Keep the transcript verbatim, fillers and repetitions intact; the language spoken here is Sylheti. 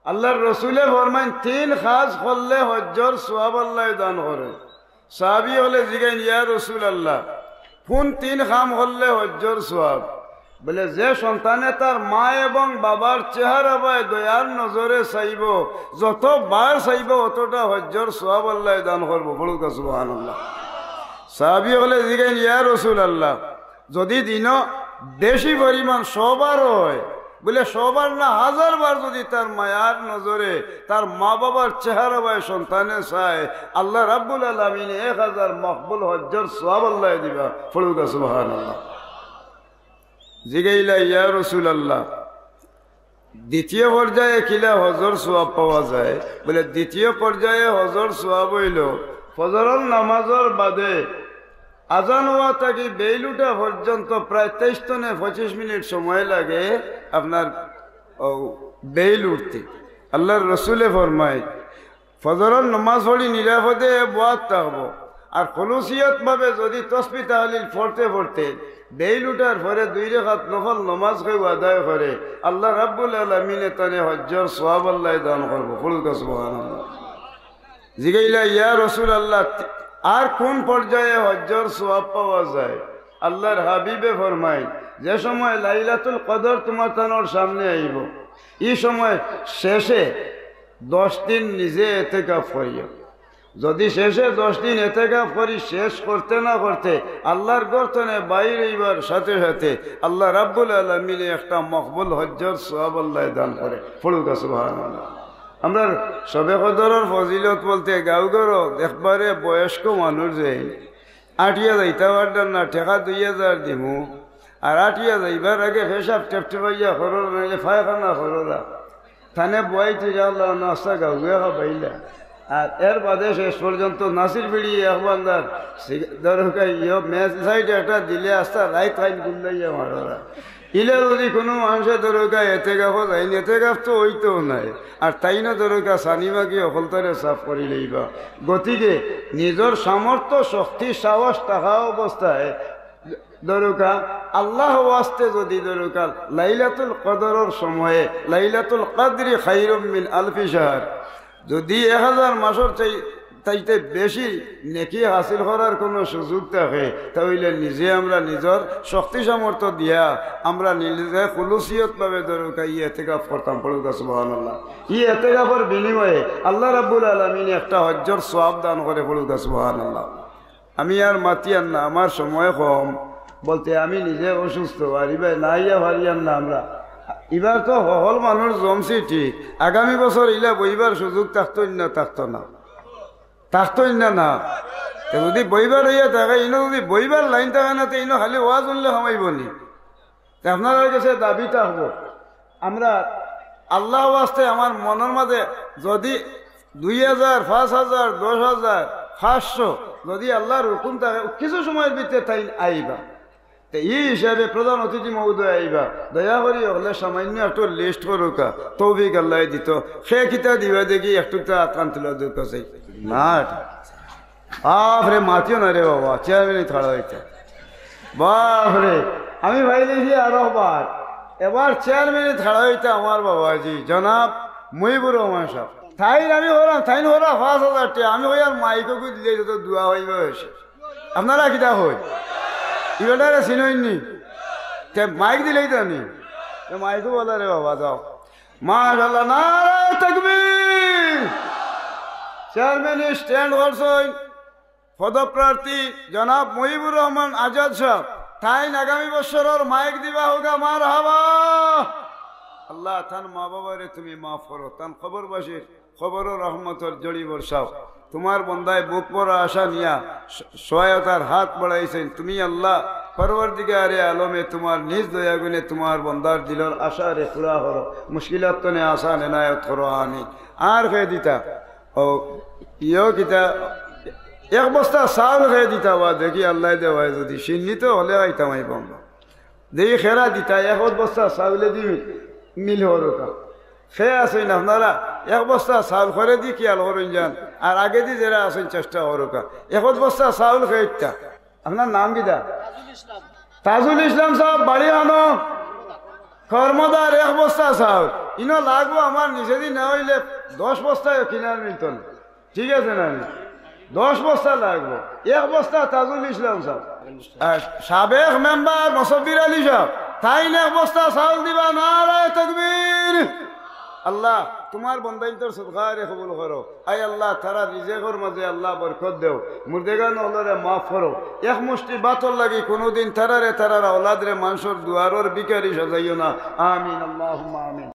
আল্লাহর রসুলে ফরমাইন, তিন কাজ করলে হজ্জর সওয়াব আল্লায় দান করে। সাহাবী অকলে জিগাইন, ইয়া রাসূলুল্লাহ, কুন তিন কাম করলে হজ্জর সওয়াব? বলে, যে সন্তানে তার মা এবং বাবার চেহারা বায় দয়ার নজরে চাইবো, যত বার চাইবো, অতটা হজ্জর সওয়াব আল্লায় দান করবো। পড়ুক্কা সুবহানাল্লাহ। সাহাবী অকলে জিগাইন, ইয়া রাসূলুল্লাহ, যদি দিনো বেশি পরিমাণ শোবার হয়, বলে, শোবার না, হাজার বার যদি তার মায়ার নজরে তার মা বাবার চেহারা বায় সন্তানে চায়, আল্লাহ রাব্বুল আলামিনে এক হাজার মকবুল হজ্জর সওয়াব আল্লায় দিবা। পড়ুক্কা সুবহানাল্লাহ। জিগাইলা, ইয়া রাসূলুল্লাহ, দ্বিতীয় পর্যায়ে কিলা হজ্জর সওয়াব পাওয়া যায়? বলে, দ্বিতীয় পর্যায়ে হজ্জর সওয়াব অইলো ফজরর নামাজর বাদে আজান অওয়া থাকি বেইল উঠা পর্যন্ত প্রায় তেইশ তনে পঁচিশ মিনিট সময় লাগে আপনার, ও, বেইল উঠতে। আল্লাহর রসুলে ফরমায়, ফজরর নামাজ পড়ি নিরাপদে বওয়াত থাকবো। আর খুলুসিয়ত ভাবে যদি তসবি তাহলিল পড়তে পড়তে বেইল উঠার পরে দুই রেকাত নফল নামাজ কেউ আদায় করে, আল্লাহ রাব্বুল আলামিনে তানে হজ্জর সওয়াব আল্লায় দান করবো। পড়ুক্কা সুবহানাল্লাহ। জিগাইলা, ইয়া রাসূলুল্লাহ, আর কুন পর্যায়ে হজ্জর সওয়াব পাওয়া যায়? আল্লাহর হাবিবে ফরমাইন, যে সময় লাইলাতুল কদর তুমার তানোর সামনে আইবো, ই সময় শেষে দশ দিন নিজে এতেকাফ করিও। যদি শেষে দশ দিন এতেকাফ করি শেষ করতে না করতে আল্লাহর ঘর তনে বাইর অইবার সাথে সাথে আল্লাহ রাব্বুল আলামিনে একটা মকবুল হজ্জর সওয়াব আল্লায় দান করে। পড়ুক্কা সুবহানাল্লাহ। আমরার শবে কদরর ফজিলত বলতে গাঁও ঘরো একবারে বয়স্ক মানুষ যে আটিয়া যাইতা পাররা না, টেকা দুই হাজার দিমু, আর আটিয়া যাইবার আগে পেশাব টেপটেপাইয়া কররা, নাইলে পায়খানা কররা। তানে বওয়াইতে ইয়া আল্লাহ, নাস্তা গাউয়া খাবাইলা। আর এর বাদে শেষ পর্যন্ত নাসির বিড়ি এক বান্দার সিগ-, দরকার ইয়ো মেজ সাইডে একটা দিলে আস্তা রাইত খাইন গুল্লাইয়া মাররা। ইলা যদি কুনু মানষে দরকার এতেকাফো যাইন, এতেকাফ তো অইতো নায়। আর তাইনও দরকার সানি মাগি অকলতারে সাফ করি লইবা। গতিকে নিজর সামর্থ্য, শক্তি, সাহস থাকা অবস্থায় দরকার, আল্লাহ ওয়াস্তে যদি দরকার, লাইলাতুল কদরর সময়ে, লাইলাতুল কদরি খাইরুম মিন আলফি শাহর, যদি এক হাজার মাসর চাই-, চাইতে বেশি নেকি হাসিল করার কুনু সুযোগ থাকে, তা অইলে নিজে আমরা নিজর শক্তি সামর্থ্য দিয়া আমরা নিজে খুলুসিয়ত ভাবে দরকার ই এতেকাফ করতাম। পড়ুক্কা সুবহানাল্লাহ। ই এতেকাফর বিনিময়ে আল্লাহ রাব্বুল আলামিন একটা হজ্জর সওয়াব দান করে। পড়ুক্কা সুবহানাল্লাহ। আমি আর মাতিয়ার না, আমার সময় কম, বলতে আমি নিজে অসুস্থ, আর ইবায় না আইয়া পারিয়ার না আমরা। ইবার তো হকল মানুষ জমছি ঠিক, আগামী বছর ইলা বইবার সুযোগ থাকতো না, থাকতো না, থাকতো না, না। তে যদি বইবার অইয়া থাকে, ইনো যদি বইবার লাইন থাকে না, তে ইনো খালি ওয়াজ হুনলে হামাইবো নি? তে আপনারার গেছে দাবি থাকবো, আমরা আল্লাহ ওয়াস্তে আমার মনর মাঝে যদি দুই হাজার, পাঁচ হাজার, দশ হাজার, পাঁচশো, যদি আল্লাহর হুকুম থাকে, কিছু সময়র ভিতরে তাইন আইবা। তে ই হিসাবে প্রধান অতিথি মহোদয় আইবা, দয়া করি অকলে সামান্য একটু লিস্ট করুক্কা, তৌফিক আল্লায় দিতো। কে কিতা দিবা দেখি, একটু তো আতখান তুলা দরকার চাই। না, বাফরে, মাতিও না রে বাবা, চেয়ারম্যানে খাড়া অইতা। বাফরে, আমি পাইলিছি আরো বার। এবার চেয়ারম্যানে খাড়া অইতা আমার বাবাজি, জনাব মুহিবুর রহমান সাব। তাইন আমি কইরাম, তাইন কইরা পাঁচ হাজার টেকা, আমি কইয়ার মাইকো কই দিলে যত দোয়া অইবো অইছে। আপনারা কিতা কইন? ইবাটারে চিনইন নি? তে মাইক দিলেই তো নি। এ মাইকো বলা রে বাবা, যাও। মাশাআল্লাহ, নারায়ে তাকবীর। চেয়ারম্যানে স্ট্যান্ড করছইন পদপ্রার্থী জনাব মুহিবুর রহমান আজাদ সাব, তাইন আগামী বছরর মাইক দিবা, হোগা মারহাবা। আল্লাহ, তান মা বাবারে তুমি মাফ করো, তান কবরবাসীর কবরো রহমতর জড়ি বর্ষাও। তুমার বন্দায় বুক ভরা আশা নিয়া স-, সহায়তার হাত বাড়াইছইন। তুমি আল্লাহ পরওয়ারদিগারে আলমে তুমার নিজ দয়াগুণে তুমার বন্দার দিলর আশারে পুরা করো, মুশকিলাত তনে আসান এনায়েত করো, আমিন। আর কে দিতা, ও, ইয়ো কিতা, এক বস্তা চাউল কে দিতা, বা দেখি আল্লায় দেওয়ায় যদি সীমিত হলে আইতাম আইবাম। দেই খেরা দিতা, এক বস্তা চাউলে দি মিল করুক্কা। কে আছইন আপনারা, এক বস্তা চাউল করে দি খেয়াল করইন যান, আর আগে দি যেরা আছইন চেষ্টা করুক্কা। এক বস্তা চাউল কে দিতা। আপনার নাম কিতা? তাজুল ইসলাম সাব, বাড়ি আনো। কর্মদার এক বস্তা চাউল। ইনো লাগবো আমার নিজেদি না অইলে দশ বস্তায় কিনার মিলতো না। ঠিক আছে না নি? দশ বস্তা লাগবো, এক বস্তা তাজুল ইসলাম সাব। আর সাবেক মেম্বার মুসব্বির আলী সাব, তাইন এক বস্তা চাউল দিবা, নারায়ে তাকবীর। আল্লাহ, তুমার বন্দাইন্তর সদকারে কবুল করো। আয় আল্লাহ, তারার রিজেকর মাঝে আল্লাহ বরকত দেও, মুর্দেগান অকলরে মাফ করো। এক মুষ্টি ভাতর লাগি কুনুদিন তারারে, তারার আওলাদরে মানষর দুয়ারর ভিখারি সাজাইও না। আমিন, আল্লাহুম্মা আমিন।